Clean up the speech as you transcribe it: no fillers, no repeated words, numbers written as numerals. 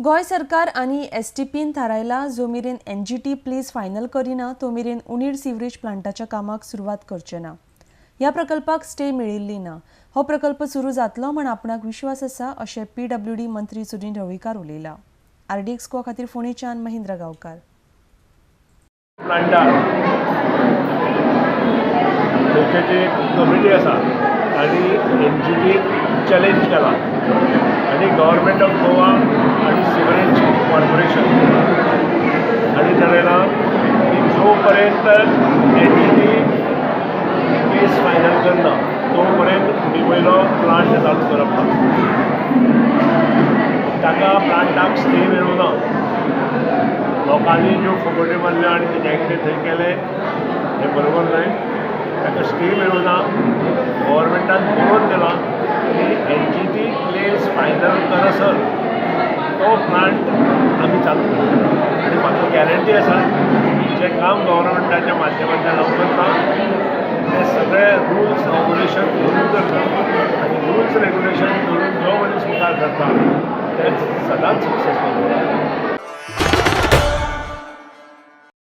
गोंय सरकार आनी एसटीपीन थारायला, जो मेरेन एनजीटी प्लेस फायनल करिना तो मेरेन उणीर सिवरेज प्लांटाच्या कामाक सुरवात करचे ना. ह्या प्रकल्पाक स्टे मेळिल्ली ना. हो प्रकल्प सुरू जातलो म्हण आपणाक विश्वास आसा अशें पीडब्ल्यूडी मंत्री सुदिन ढवळीकार उलयला. आरडीएक्स गोवा खातीर फोंडेच्यान महेंद्र गांवकार. प्लांटार थंयचे जी कमिटी आसा तांणी एनजीटीक चॅलेंज केला आनी गव्हर्मेंट ऑफ गोवा आनी सिवरेज कॉर्पोरेशन हांणी थारायलां की जो पर्यंत एनजीटी केस फायनल करना तो पर्यंत उणी वयलो प्लांट चालू करप ना. ताका प्लांटाक स्टे मेळूं ना. लोकांनी ज्यो फुगड्यो मारल्यो आनी जें कितें थंय केलें हें बरोबर न्हय. ताका स्टे मेळूं ना. गव्हर्मेंटान बरोवन दिलां की एनजीटी केस फायनल करसर तो प्लांट आमी चालू करतले आनी म्हाका गॅरंटी आसा, जें काम गव्हर्मेंटाच्या माध्यमांतल्यान हांव करतां ते सगळे रुल्स रेगुलेशन धरून करता आनी रुल्स रेगुलेशन धरून जो मनीस मुखार सरता ते सदांच सक्सेसफूल जाता.